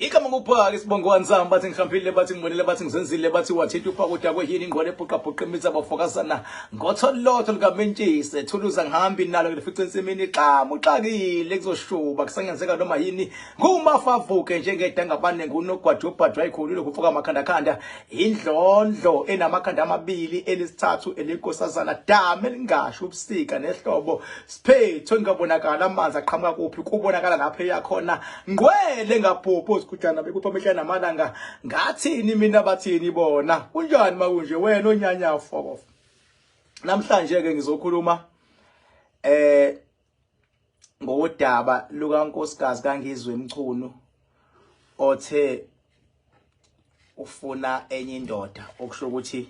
Igama nguphaka isibongo wansamba bathi ngihambile bathi ngibonile bathi ngizenzile bathi wathinta uphaka udakwe yini ingqwele ebhuqa bhuqa imithi abafokazana ngotholotho likamentshise thuluza ngihambi nalo ngilifica ensimini xamu uxakile kuzoshuba kusengenzeka noma yini ngumafavuke njengedangabane ngunogwaja ubhajwa ikhulile kufuka amakhandakhanda indlondlo enamakhanda amabili elisithathu elinkosazana dame elingasho ubusika nehlobo Siphetho ingabonakala amanzi aqhamuka kuphi kubonakala lapho eyakhona ngqwele ngabhubhu ozigujana bekupha amehla namalanga ngathini mina bathini bona kunjani makunje wena onyanya fokof namhlanje ke ngizokhuluma eh ngodaba lukankosikazi kaNgizwe Mchunu othe ufuna enye indoda okusho ukuthi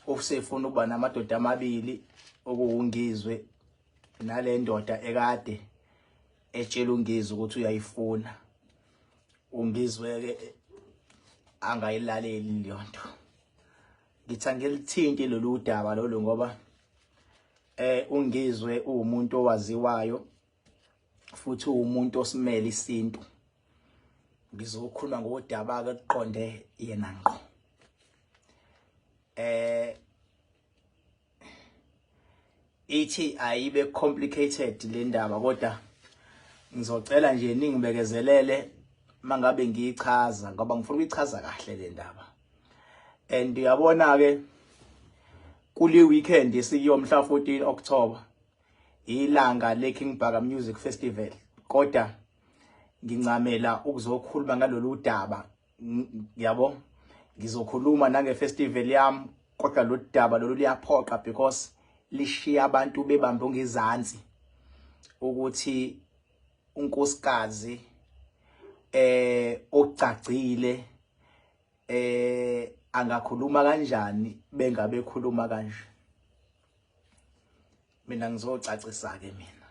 usefuna ukuba namadoda amabili okuwungizwe nale ndoda ekade etshela ungizwe ukuthi uyayifuna ungizwe ke angayilaleli leyo nto ngithi angilithinte lolu daba lolu ngoba eh ungizwe uwumuntu owaziwayo futhi uwumuntu osimele isintu ngizokhuluma ngodaba ke kuqonde yena ngqo eh ithi ayibe complicated le ndaba kodwa ngizocela nje ningibekezelele mangabe ngiyichaza ngoba ngifuna ukuyichaza kahle le ndaba and uyabona ke kule weekend esiyo mhla 14 October ilanga le King Bhaka Music Festival kodwa ngincamela ukuzokhuluma ngalolu daba yabo ngizokhuluma nange festival yami kodwa lo daba lolu liyaphoqa because lishiya abantu bebambe ngezansi ukuthi unkosikazi eh ogcagcile eh angakhuluma kanjani bengabe khuluma kanje mina ngizocacisa ke mina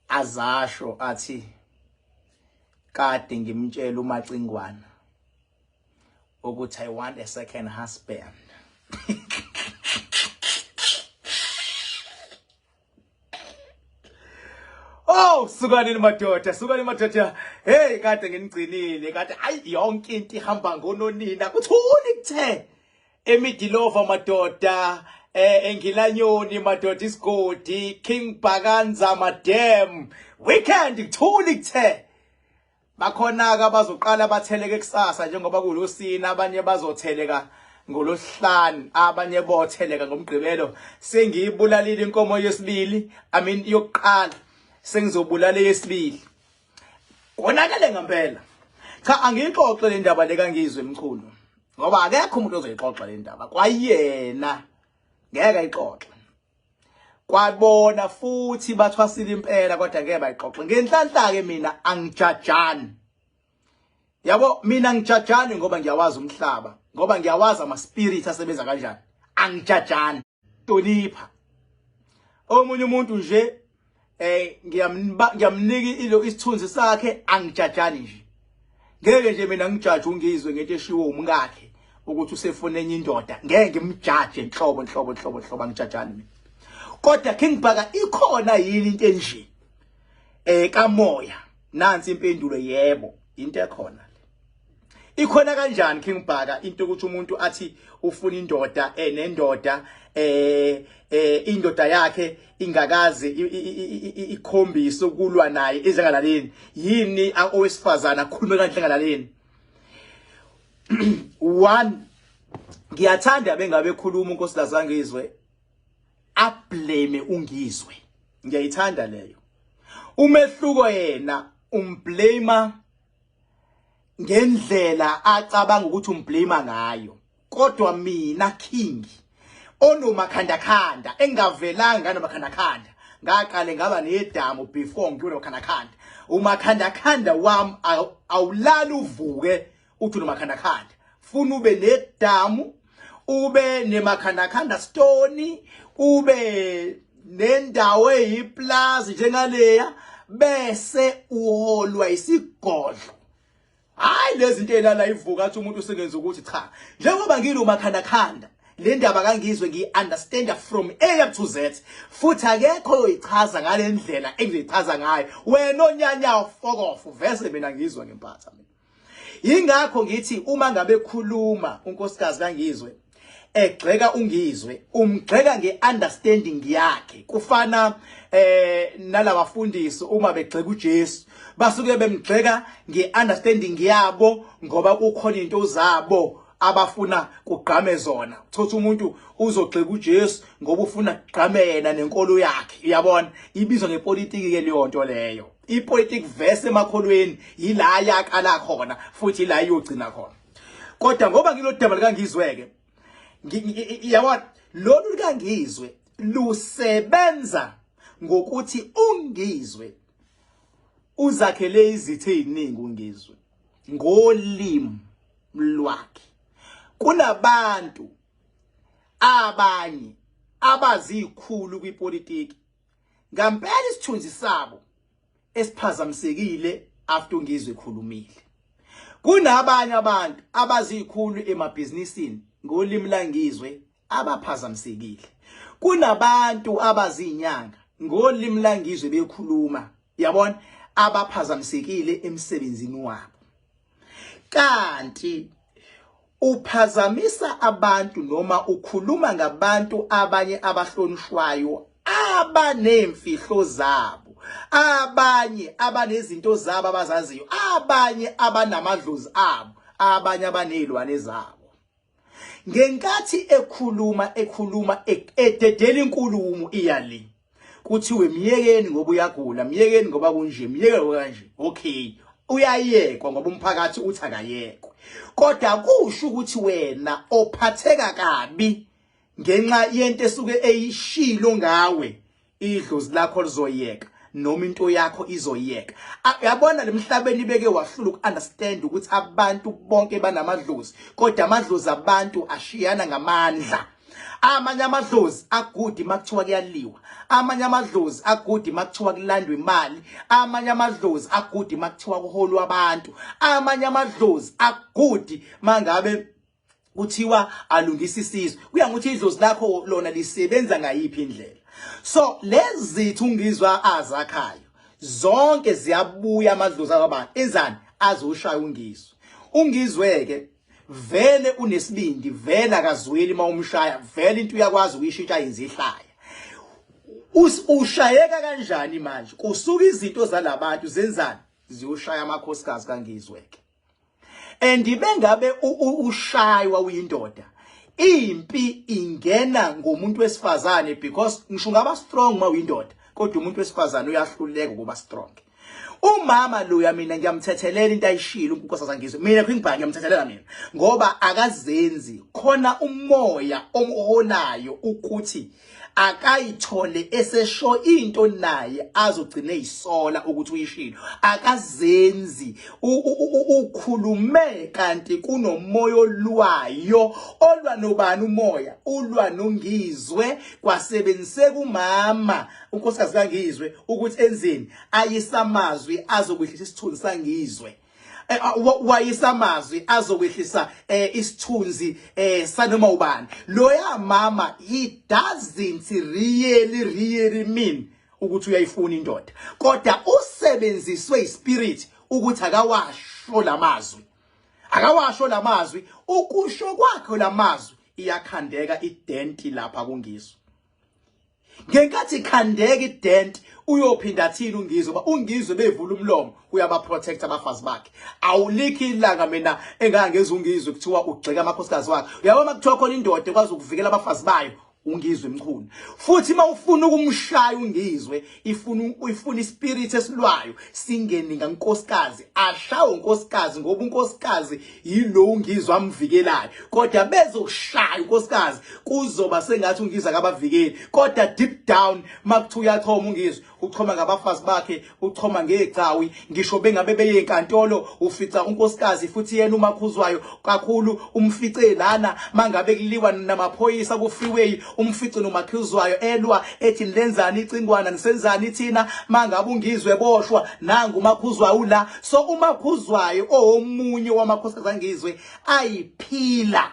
azasho athi kade ngimtshela umacingwana ukuthi I want a second husband Oh sukani madoda sukani madoda hey kade nginigcinile kade ayi yonke into ihamba ngononina kuthuni kuthe emidilova madoda eh engilanyoni madoda isigodi King Bhakanza madam weekend kuthuli kuthe bakhona ke abazoqala batheleke kusasa njengoba kulosina abanye bazotheleka ngolosihlanu abanye botheleka ngomgqibelo sengiyibulalile inkomo yesibili i mean yokuqala sengizobulala eyesibili konakele ngempela cha angiyixoxe le ndaba le kangizwe mchunu ngoba akekho umuntu ozoyixoxa le ndaba kwayena ngeke ayixoxe kwabona futhi bathwasile impela kodwa ngeke bayixoxe ngenhlanhla ke mina angijajani yabo mina ngijajani ngoba ngiyawazi umhlaba ngoba ngiyawazi ama spirit asebenza kanjani angijajani hlonipha omunye umuntu nje eh ngiyamnika ilo isithunzi sakhe angijajani nje ngeke nje mina ngijaje ungizwe ngento eshiwo umkakhe ukuthi usefuna enye indoda ngeke ngimjaje nhlobo nhlobo nhlobo nhlobo angijajani mina kodwa King Bhaka ikhona yini into enje eh kamoya nansi impendulo yebo into ekhona ikhona kanjani King Bhaka into ukuthi umuntu athi ufuna indoda enendoda eh eh indoda yakhe ingakaze ikhombise ukulwa naye ezengalaleni yini owesifazana akhulume kanhle engalaleni one ngiyathanda bengabe khuluma unkosikazi angizwe ablame ungizwe ngiyayithanda leyo umehluko yena umblame ngendlela acabanga ukuthi umblame ngayo kodwa mina king onomakhandakhanda engavelanga nomakhandakhanda ngaqale ngaba nedamu before ngibe nomakhandakhanda umakhandakhanda wami awulali uvuke uthi unomakhandakhanda funa ube nedamu ube nemakhandakhanda stone ube nendawo eyiplazi njengaleya bese uholwa isigodlo hayi lezi zinto elala ivuka athi umuntu usengenza ukuthi cha njengoba ngilomakhandakhanda Le ndaba kaNgizwe ngiyi-understanda from A up to Z, futhi akekho oyoyichaza ngale ndlela engizoyichaza ngayo. Wena onyanya fokofu, vese mina ngizwa ngempatha mina. Yingakho ngithi uma ngabe khuluma unkosikazi kaNgizwe egxeka uNgizwe, umgxeka ngeunderstanding yakhe. Kufana nalabafundisi uma begxeka uJesu, basuke bemgxeka ngeunderstanding yabo ngoba kukhona into zabo abafuna kugqame zona. Uthothi umuntu uzogxeka uJesu ngoba ufuna kugqame yena nenkolo yakhe. Uyabona, ibizwa ngepolitiki ke leyo nto leyo. Ipolitiki vese emakholweni yila yakala khona futhi ila iyogcina khona. Kodwa ngoba ngilodaba likaNgizwe-ke, yabona lolu likaNgizwe lusebenza ngokuthi uNgizwe uzakhele izitha eziningi uNgizwe ngolimi lwakhe. Kunabantu abanye abazikhulu kwipolitiki ngampela isithunzi sabo esiphazamisekile after uNgizwe ekhulumile. Kunabanye abantu abazikhulu emabhizinisini ngolimi laNgizwe abaphazamisekile. Kunabantu abazinyanga ngolimi laNgizwe bekhuluma, yabona, abaphazamisekile emsebenzini wabo. Kanti uphazamisa abantu noma ukhuluma ngabantu abanye abahlonishwayo abanemfihlo zabo, abanye abanezinto zabo abazaziyo, abanye abanamadlozi abo, abanye abanezilwane zabo. Ngenkathi ekhuluma ekhuluma ededela inkulumo iya le, kuthiwe myekeni ngoba uyagula, myekeni ngoba kunje, myekeni ngoba kanje. Okay, uyayekwa ngoba umphakathi uthi akayekwe, kodwa kusho ukuthi wena ophatheka kabi ngenxa yento esuke eyishilo ngawe, idlozi lakho lizoyeka noma into yakho izoyeka. Uyabona lemhlabeni beke wahlula uku-understand ukuthi abantu bonke banamadlozi, kodwa amadlozi abantu ashiyana ngamandla. Amanye amadlozi agudi makuthiwa kuyaliwa, amanye amadlozi agudi makuthiwa kulandwa imali, amanye amadlozi agudi makuthiwa kuholwa abantu, amanye amadlozi agudi mangabe kuthiwa alungisa isizwe. Kuya ngokuthi idlozi lakho lona lisebenza ngayiphi indlela. So lezi zithu uNgizwa azakhayo zonke ziyabuya amadlozi abantu enzani azoshaya uNgizwe. UNgizwe ke vele unesibindi, vele akazweli uma umshaya, vele into uyakwazi ukuyishintsha yenze ihlaya. Ushayeka kanjani manje? Kusuka izinto zalabantu zenzani, ziyoshaya amakhosikazi kaNgizwe ke. And bengabe ushaywa uyindoda, impi ingena ngomuntu wesifazane, because ngisho ungaba strong uma uyindoda, kodwa umuntu wesifazane uyahluleka ukuba strong. Umama loya mina ngiyamthethelela into ayishilo uNkosazana Ngizwe. Mina King Bhaka ngiyamthethelela mina ngoba akazenzi, khona umoya omholayo ukuthi akayithole esesho into naye azogcina eyisola ukuthi uyishilo. Akazenzi, ukhulume kanti kunomoya olwayo. Olwa nobani umoya? Ulwa noNgizwe. Kwasebenziseka umama unkosikazi kaNgizwe ukuthi enzeni, ayisamazwi azokwehlisa isithunzi saNgizwe, wayisamazwi azokwehlisa isithunzi sanoma ubani. Loya mama, he doesn't really really mean ukuthi uyayifuna indoda, kodwa usebenziswe ispirit ukuthi akawasho lamazwi, akawasho lamazwi. Ukusho kwakhe lamazwi iyakhandeka identi lapha kuNgizwe. Ngenkathi ikhandeka ident, uyophinda athini uNgizwe? Uba uNgizwe bevula umlomo uyaba protect abafazi bakhe. Awulikho ilanga mina engangeza uNgizwe kuthiwa ugxeka amakhosikazi wakhe. Uyabona kuthiwa khona indoda ekwazi ukuvikela abafazi bayo, uNgizwe Mchunu. Futhi uma ufuna ukumshaya uNgizwe, ifuna ispirit esilwayo singene ngankosikazi, ashawe unkosikazi ngoba unkosikazi yilo uNgizwe amvikelayo. Kodwa bezokushaya unkosikazi kuzoba sengathi uNgizwe akabavikeli, kodwa deep down makuthiwa uyachoma uNgizwe, uchoma ngabafazi bakhe, uchoma ngegcawi. Ngisho bengabe beye enkantolo ufica unkosikazi futhi yena uMakhuzwayo kakhulu umfice lana. Mangabe kuliwa namaphoyisa ku freeway umfice noMakhuzwayo elwa ethi nilenzani icingwana, nisenzani thina. Mangabe uNgizwe boshwa nangu uMakhuzwayo ula. So uMakhuzwayo owomunye wamakhosikazi aNgizwe ayiphila.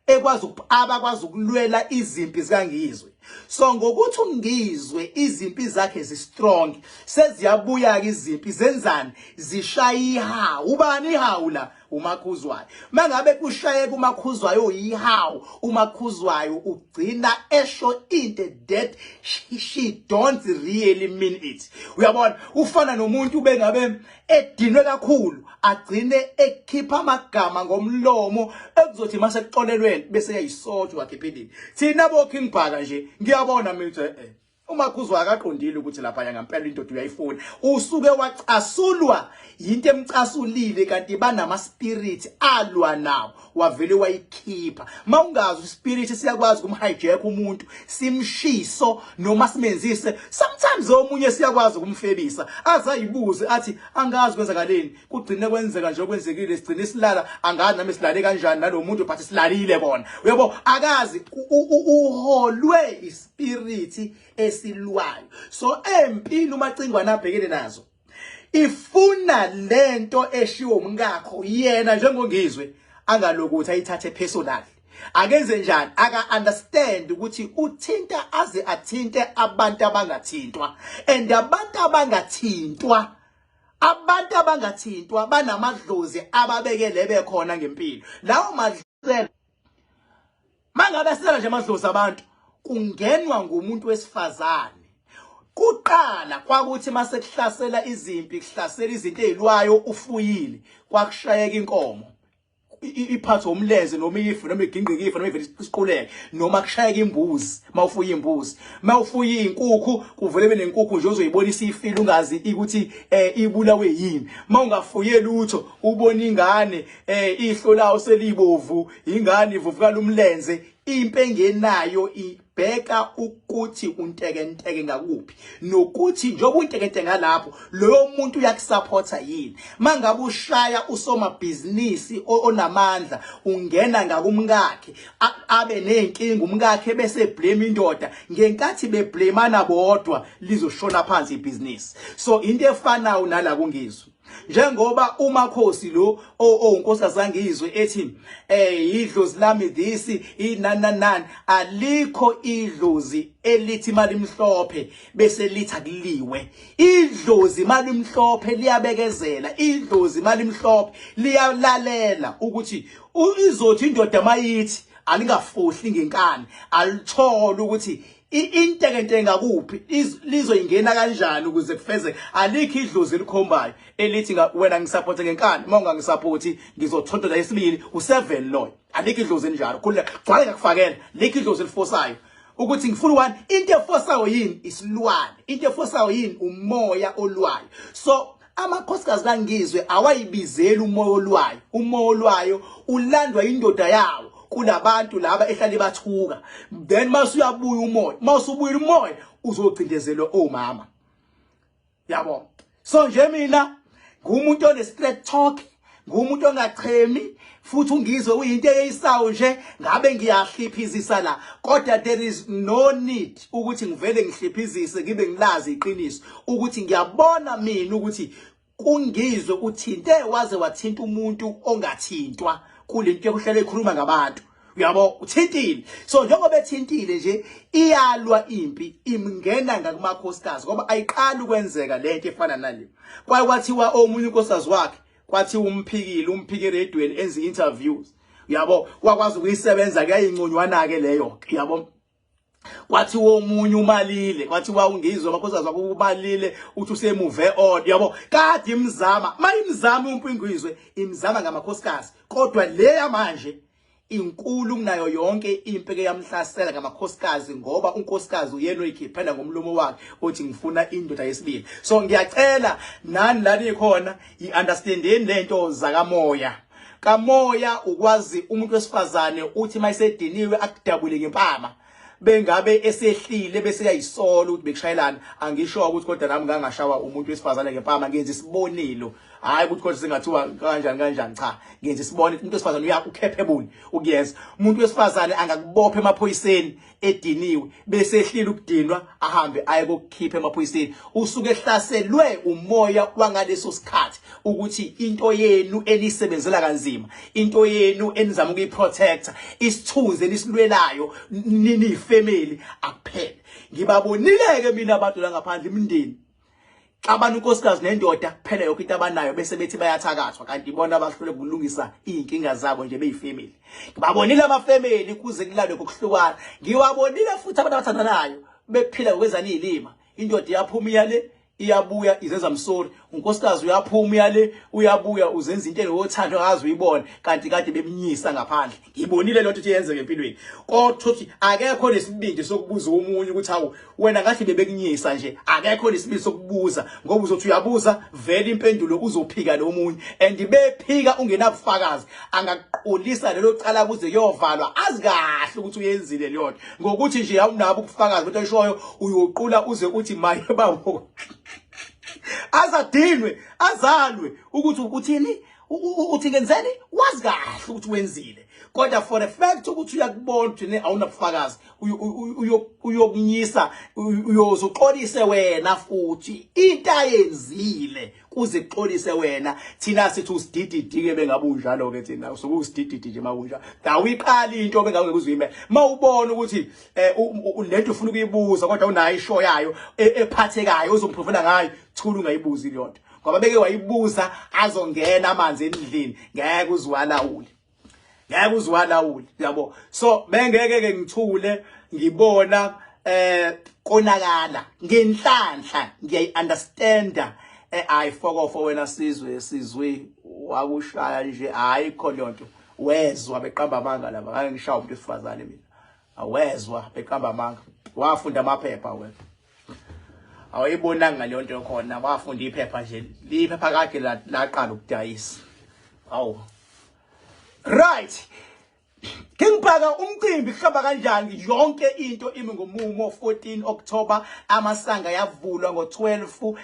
Ekwazi abakwazi ukulwela izimpi zikaNgizwe. So ngokuthi uNgizwe izimpi zakhe zi-strong, seziyabuya-ke izimpi zenzani? Zishaya ihawu. Ubani ihawu la? UMakhuzwayo. Mangabe kushayeka uMakhuzwayo oyihawu, uMakhuzwayo ugcina esho into that she don't really mean it. Uyabona, ufana nomuntu bengabe edinwe kakhulu agcine ekhipha amagama ngomlomo ekuzothi mase kuxolelweni bese yayisotsha wakhiphilile. Thina bo King Bhaka nje ngiyabona mina eh uMakhuzwa akaqondile ukuthi lapha yangampela indoda uyayifuna. Usuke wacasulwa yinto emcasulile kanti banama spirit alwa nawo, wavele wayikhipha. Mawungazi ispirit siyakwazi ukumhijack umuntu, simshiso noma simenzise. Sometimes omunye siyakwazi ukumfebisa azayibuze athi angazi kwenzakaleni, kugcine kwenzeka nje okwenzekile, sigcine silala, angazi nami silale kanjani nalomuntu, but silalile kona. Uyabo, akazi uholwe ispirit esilwayo. So empini uMacingwane abhekene nazo ifuna lento eshiwo umkakho, yena njengoNgizwe angalokuthi ayithathe personal. Akenze njani? Aka understand ukuthi uthinta aze athinte abantu abangathintwa, and abantu abangathintwa banamadlozi ababekele bekhona ngempilo. Lawo madlozi mangabe sela nje amadlozi abantu kungenwa ngumuntu wesifazane kuqala. Kwakuthi mase kuhlasela izimpi, kuhlasela izinto ezilwayo ufuyile, kwakushayeka inkomo iphathwe umlenze noma ife noma iginqike ife noma ivele isiquleke, noma kushayeka imbuzi mawufuya imbuzi, mawufuya izinkukhu kuvele benenkukhu nje ozoyibona isifile ungazi ukuthi ibulawe yini. Mawungafuye lutho ubona ingane ihlo lawo selibovu, ingane ivuvukala umlenze. Impi engenayo ibheka ukuthi untekenteke ngakuphi, nokuthi njengoba untekente ngalapho loyo muntu uyakusupporta yini. Mangabe ushaya usomabhizinisi onamandla, ungena ngakumkakhe abe nezinkinga umkakhe bese blame indoda. Ngenkathi beblamana bodwa lizoshona phansi ibhizinisi. So into efanayo nala kuNgizwe, njengoba uMakhosi lo owunkosikazi Ngizwe ethi idlozi lami this inananani, alikho idlozi elithi imali imhlophe bese lithi akuliwe. Idlozi imali imhlophe liyabekezela, idlozi imali imhlophe liyalalela ukuthi izothi indoda mayithi alingafohli ngenkani, alithola ukuthi intekente ngakuphi, lizoyingena kanjani ukuze kufezeke. Alikho idlozi elikhombayo elithi wena ngisupporte ngenkani, uma ungangisupporti ngizothontela isibili u7 loyo. Alikho idlozi elinjalo, khululeka, gcwale ngakufakela. Likho idlozi elifosayo ukuthi ngifuna one. Into efosayo yini? Isilwane. Into efosayo yini? Umoya olwayo. So amakhosikazi kaNgizwe awayibizeli umoya olwayo. Umoya olwayo ulandwa indoda yawo kulabantu laba ehlale bathuka, then masuyabuya umoya, mawusubuyile umoya uzocindezelwa omama, yabo. So nje mina ngumuntu one straight talk, ngumuntu ongachemi, futhi uNgizwe uyinto eyisawo nje. Ngabe ngiyahliphizisa la, kodwa there is no need ukuthi ngivele ngihliphizise, ngibe ngilazi iqiniso ukuthi ngiyabona mina ukuthi kuNgizwe uthinte waze wathinta umuntu ongathintwa kulento yokuhlala ekhuluma ngabantu, uyabo. Uthintile. So njengoba ethintile nje, iyalwa impi, imngena ngakumakhosikazi, ngoba ayiqali ukwenzeka lento efana nale. Kwaye kwathiwa omunye unkosikazi wakhe kwathi umphikile, umphike eredweni enze interviews, uyabo. Wakwazi ukuyisebenza kuyayinconywana ke leyo, uyabo. Kwathi womunye umalile, kwathiwa uNgizwe amakhosikazi wakho ubalile, uthi usemove on, yabo. Kade imzama, mayimzama uMpingizwe imzama ngamakhosikazi, kodwa leya manje inkulu kunayo yonke impi ke yamhlasela ngamakhosikazi, ngoba unkosikazi uyena oyikhiphela ngomlomo wakhe othi ngifuna indoda yesibili. So ngiyacela nani la nikhona, i-understandeni lento zakamoya. Kamoya ukwazi umuntu wesifazane uthi mayisediniwe akudabule ngempama. Bengabe esehlile bese yayisola ukuthi bekushayelana. Angisho ukuthi kodwa nami ngangashawa umuntu wesifazane ngempama, ngenza isibonelo. Hayi ukuthi kodwa singathiwa kanjani kanjani, cha, ngenza isibonelo. Umuntu wesifazane uya ucapable ukuyenza. Umuntu wesifazane angakubopha emaphoyiseni ediniwe, bese ehlile ukudinwa ahambe aye kokukhipha emaphoyiseni. Usuke ehlaselwe umoya wangaleso sikhathi ukuthi into yenu enisebenzela kanzima, into yenu enizama ukuyiprotecta, isithunzi enisilwelayo nini family akuphele. Ngibabonile ke mina abantu la ngaphandle, imindeni xabana unkosikazi nendoda, kuphela yonke into abanayo, bese bethi bayathakathwa, kanti ibona abahlule ukulungisa izinkinga zabo nje beyifamily. Ngibabonile amafamily kuze kulalwe ngokuhlukana. Ngiwabonile futhi abantu abathandanayo bephila ngokwenzana izilima. Indoda iyaphuma iyale, iyabuya izenza msori. Unkosikazi uyaphuma uyale, uyabuya uzenza into engothando angazi uyibone, kanti kade bemnyisa ngaphandle. Ngibonile lonto ukuthi yenzeke empilweni, kodwa uthi akekho nesibindi sokubuza omunye ukuthi hawu wena ngathi bebekunyisa nje. Akekho nesibindi sokubuza ngoba uzothi uyabuza vele impendulo uzophika lo munye, and bephika ungenabufakazi angakuqolisa lelo cala kuze kuyovalwa, azi kahle ukuthi uyenzile leyo nto ngokuthi nje awunabo ubufakazi ukuthi eshoyo. Uyoqula uze uthi maye bawo, azadinwe azalwe ukuthi uthini, uthi ngenzeni, wazi kahle ukuthi wenzile, kodwa for a fact ukuthi uyakubona ukuthi awunabufakazi, uyokunyisa, uyozoxolise wena futhi into ayenzile kuze kuxolise wena. Thina sithi usidididi ke bengabe unjalo ke, thina usuke usidididi nje makunjalo. Awuyiqali into bengabe uzuyime mawubona ukuthi lento ufuna ukuyibuza kodwa unayo ishow yayo ephathekayo ozomphrovela ngayo, thula ungayibuzi leyo nto, ngoba beke wayibuza azongena amanzi endlini, ngeke uziwalawule, ngeke uziwalawule, yabo. So bengeke ke ngithule ngibona konakala. Ngenhlanhla ngiyayi understanda. Ayi fokofo wena sizwe, sizwe wakushaya nje, ayikho leyo nto. Wezwa beqamba amanga laba, ngeke ngishaya umuntu wesifazane mina. Awezwa beqamba amanga, wafunda amaphepha wena, awuyibonanga leyo nto khona, wafunda iphepha nje, liphepha kade laqala ukudayisa. Awu right, King Bhaka, umcimbi kuhamba kanjani? Yonke into imi ngomumo. 14 October, amasanga yavulwa ngo12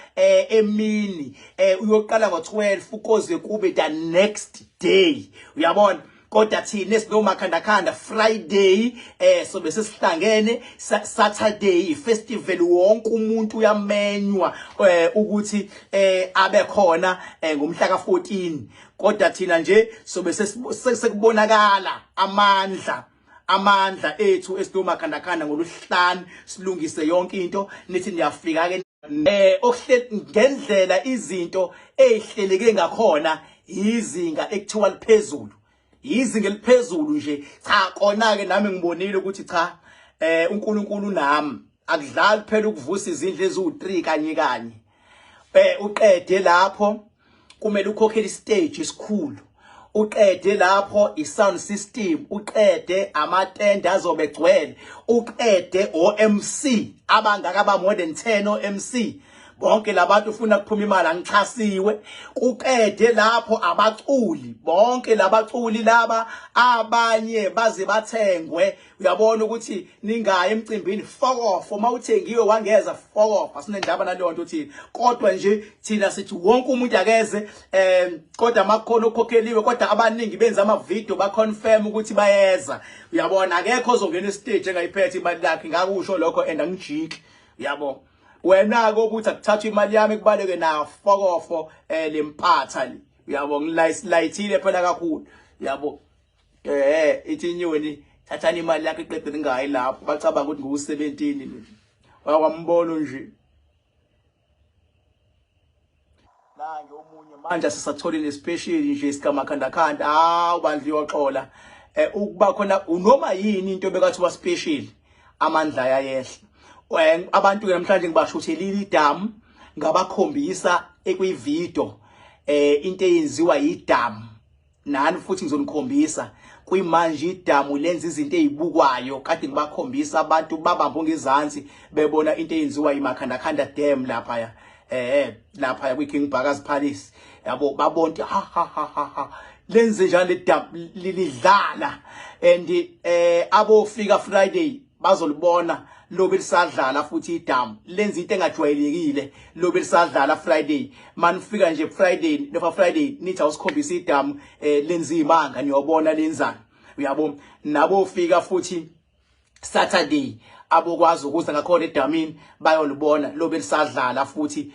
emini, uyoqala ngo12 koze kube the next day, uyabona. Kodwa thina esinomakhandakhanda, Friday sobe sesihlangene, Saturday festival, wonke umuntu uyamenywa ukuthi abe khona ngomhla ka14. Kodwa thina nje sobe sekubonakala amandla ethu esinomakhandakhanda ngoluhlanu, silungise yonke into. Nithi niyafika ke okuhle ngendlela izinto ezihleleke ngakhona, izinga ekuthiwa liphezulu, izinga eliphezulu nje. Cha, kona ke nami ngibonile ukuthi cha, uNkulunkulu nami. Akudlali phela ukuvusa izindlu eziwu3 kanye kanye. Uqede lapho kumele ukhokhele istage esikhulu, uqede lapho i-sound system, uqede amatende azobe egcwele, uqede o-MC abangaka, ba more than 10 o-MC. Bonke labantu ufuna kuphuma imali, angixhasiwe. Kuqede lapho abaculi, bonke labaculi laba abanye baze bathengwe. Uyabona ukuthi ningayi emcimbini fokofo mawuthengiwe wangeza fokofo, asinendaba naleyo nto thina. Kodwa nje thina sithi wonke umuntu akeze, kodwa makhono okhokheliwe, kodwa abaningi benza ama video ba confirm ukuthi bayeza, uyabona. Akekho ozongena estage engayiphethe imali yakhe, ngakusho lokho and angijiki, uyabo. Wena ke ukuthi akuthathwa imali yami kubaleke nayo fokofo, lempatha le, uyabo, ngilayithile phela kakhulu, uyabo. Ithi inyoni thathani imali yakho iqede ningayi lapho, bacabanga ukuthi ngu17 mina wakwambono nje nange omunye. Manje asisathola nespecial nje sikamakhandakhanda. Hawu bandla, iyoxola ukuba khona noma yini into bekathiwa special, amandla ayehla. Abantu ke namhlanje ngibashuthelile idamu, ngabakhombisa ekwivideo into eyenziwa yidamu. Nani futhi ngizonikhombisa kuyimanje idamu lenza izinto ezibukwayo. Kade ngibakhombisa abantu babamba ngezansi bebona into eyenziwa iMakhandakhanda Dam lapha, lapha kwi King Bhaka's Palace, yabo. Babona ha ha ha ha ha, lenze njalo le dam lidlala. And abofika Friday. Bazolibona lobe lisadlala futhi idamu lenza into engajwayelekile lobe lisadlala Friday. Manifika nje Friday nofa Friday nithi awusikhombisa idamu lenza imanga niyobona lenzani. Uyabo nabo fika futhi Saturday abokwazi ukuza ngakhona edamini bayolibona lobe lisadlala futhi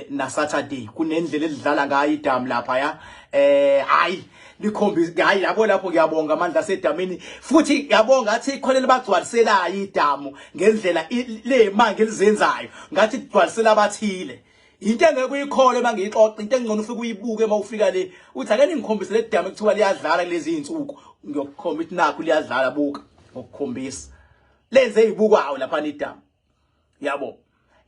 na Saturday kunendlela elidlala ngayo idamu lapha ya hayi likhombisa hayi yabo lapho ngiyabonga amandla asedamini futhi yabonga ngathi ikhona libagcwaliselayo idamu ngendlela lemanga elizenzayo ngathi ligcwalisela abathile into engeke uyikhole uma ngiyixoxa into engcono ufike uyibuke uma ufika le uthi ake ningikhombise le damu ekuthiwa liyadlala kulezi zinsuku ngiyokukhomba ukuthi nakhu liyadlala buka ngokukhombisa lenze izibukwayo lapha idamu yabo.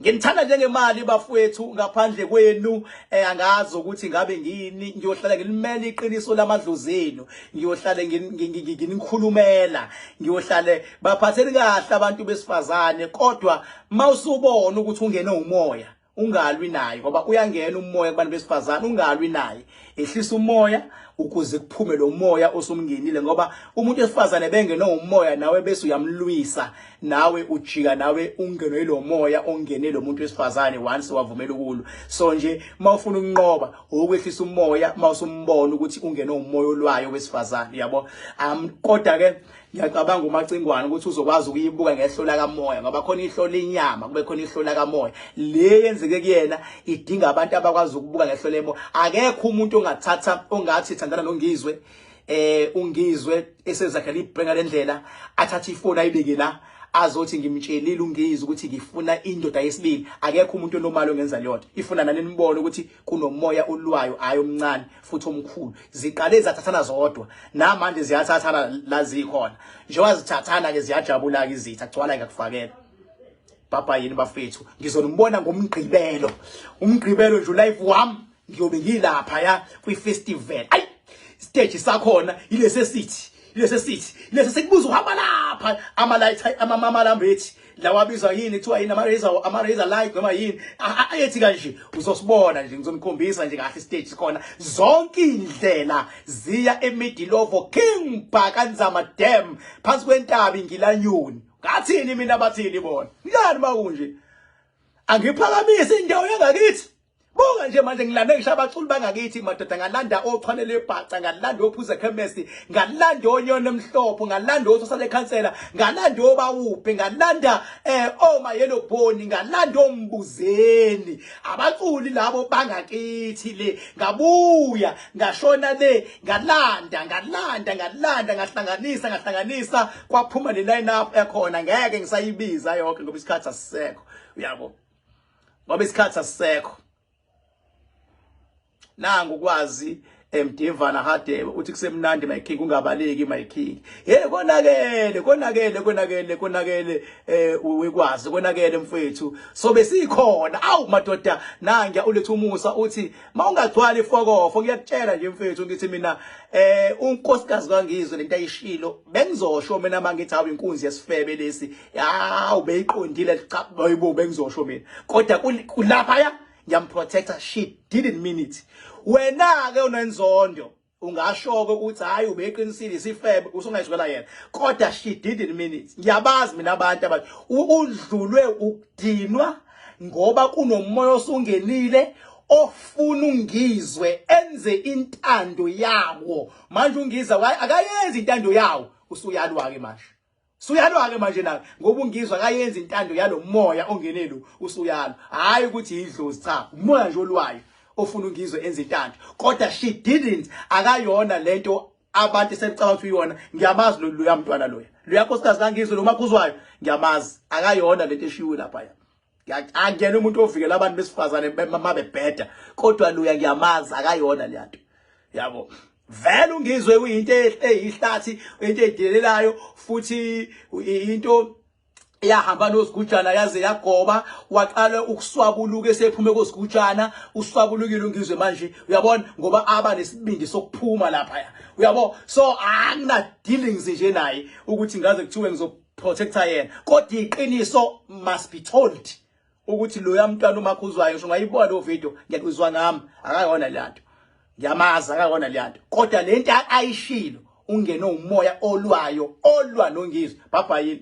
Nginithanda njengemali bafowethu ngaphandle kwenu angazi ukuthi ngabe ngini ngiyohlala ngilimela iqiniso lamadlozi enu ngiyohlale nginikhulumela ngiyohlale baphatheni kahle abantu besifazane kodwa mawusubona ukuthi ungene umoya ungalwi naye ngoba uyangena umoya kubantu besifazane ungalwi naye ehlisa umoya ukuze kuphume lo moya osumngenile ngoba umuntu wesifazane bengene umoya nawe bese uyamlwisa nawe ujika nawe ungenwe yilo moya ongene lo muntu wesifazane once wavumela ukulwa. So nje mawufuna ukunqoba ukwehlisa umoya mawusumbona ukuthi ungene umoya olwayo wesifazane yabo. Kodwa ke ngiyacabanga uMacingwane ukuthi uzokwazi ukuyibuka ngehlo lakamoya ngoba khona ihlo lenyama kube khona ihlo lakamoya. Le yenzeke kuyena idinga abantu abakwazi ukubuka ngehlo lemoya. Akekho umuntu ongathatha ongathi thandana noNgizwe uNgizwe esezakhela ibhenga lendlela athathe ifoni ayibeke la azothi ngimtshelile uNgizwe ukuthi ngifuna indoda yesibili. Akekho umuntu onomali ongenza leyo nto. Ifuna nani nibone ukuthi kunomoya olwayo hayi omncane futhi omkhulu. Ziqale zathathana zodwa namanje ziyathathana la zikhona njengoba zithathana ke ziyajabula ke izitha gcwala ngiyakufakela baba yini bafethu. Ngizonibona ngomgqibelo, umgqibelo nje live wami ngiyobe ngilapha ya kwi festival. Ayi stage sakhona ilese sithi ilese sithi ilese sikubuza uhamba lapha ama light ama lambethi lawa abizwa yini kuthiwa yini ama razor light noma yini ayethi kanje uzosibona nje ngizonikhombisa nje kahle stage sikhona zonke indlela ziya eMidilovo King Bhaka Nzama Dam phansi kwentaba iNgilanyoni. Ngathini mina bathini bona njani makunje angiphakamisi indawo yangakithi. Buka nje manje ngilande ngisho abaculi bangakithi madoda ngalanda ochwane lebhaca ngalanda ophuza chemist ngalanda onyona emhlophe ngalanda ososale khansela ngalanda obawuphi ngalanda oma yellow bone ngalanda ombuzeni abaculi labo bangakithi le ngabuya ngashona le ngalanda ngalanda ngalanda ngahlanganisa ngahlanganisa kwaphuma le line up ekhona ngeke ngisayibiza yonke ngoba isikhathi asisekho uyabo ngoba isikhathi asisekho. Nangu ukwazi Mdivana Hadebe uthi kusemnandi my king ungabaleki my king. Hey konakele konakele konakele konakele wekwazi konakele mfethu so besikhona awu madoda. Nangiya ulethu umusa uthi mawungagcwali ifokofo ngiyakutshela nje mfethu ngithi mina unkosikazi kaNgizwe lento ayishilo bengizosho mina mangithi hawu inkunzi yesifebe lesi hawu beyiqondile cha bayibo bengizosho mina kodwa kulapha ya ngiyamprotector she didn't mean it. Wena ke unenzondo ungasho ke ukuthi hayi ubeqinisile isifebe usungayizwela yena kodwa she didn't mean it. Ngiyabazi mina abantu abathi udlulwe ukudinwa ngoba kunomoya osungenile ofuna uNgizwe enze intando yawo. Manje uNgizwe akayenzi intando yawo usuyalwa ke manje suyalwa ke manje na ngoba uNgizwe akayenzi intando yalomoya ongenelo usuyalwa. Hayi ukuthi idlozi cha umoya nje olwayo ofuna uNgizwe enze intando kodwa she didn't akayona lento abantu sebecabanga ukuthi uyona. Ngiyamazi lo mntwana loya loya nkosikazi kaNgizwe lo makhuzwayo ngiyamazi akayona lento eshiwe lapha ya. Angiyena umuntu ovikela abantu besifazane mabebheda kodwa loya ngiyamazi akayona le nto yabo. Vele uNgizwe uyinto eyihlathi into edelelayo futhi into yahamba nosigujana yaze yagoba waqala ukuswabuluka esephume kosigujana uswabulukile uNgizwe manje uyabona ngoba aba nesibindi sokuphuma lapha uyabo. So angina dealings nje naye ukuthi ngaze kuthiwe ngizoprotecta yena kodwa iqiniso must be told ukuthi loya mntwana umakhuzwayo ngisho ungayibona lo video ngiyakuzwa ngami akayona le nto ngiyamazi akayona le nto kodwa lento ayishilo ungene umoya olwayo olwa noNgizwe. Bye bye.